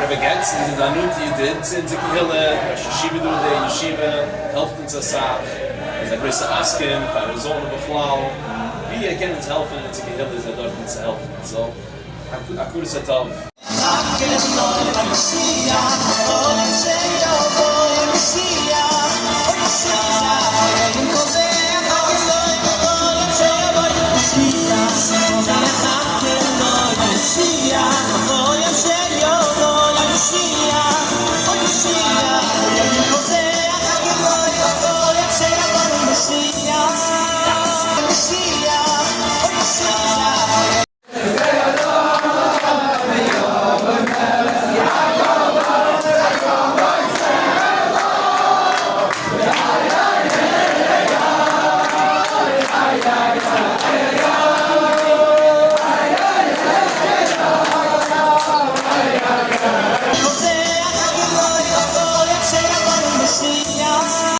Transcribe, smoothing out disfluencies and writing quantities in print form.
רבי געצל איז א נאנטע ידיד צו אונזער קהילה, ראש ישיבה דא אין די ישיבה, העלפט אונז אסאך, ער איז א גרויסע עסקן פאר אריזאנע בכלל, ווי ער קען אונז העלפן אין אונזער קהילה איז ער דארט אונז צו העלפן, so הכרת הטוב.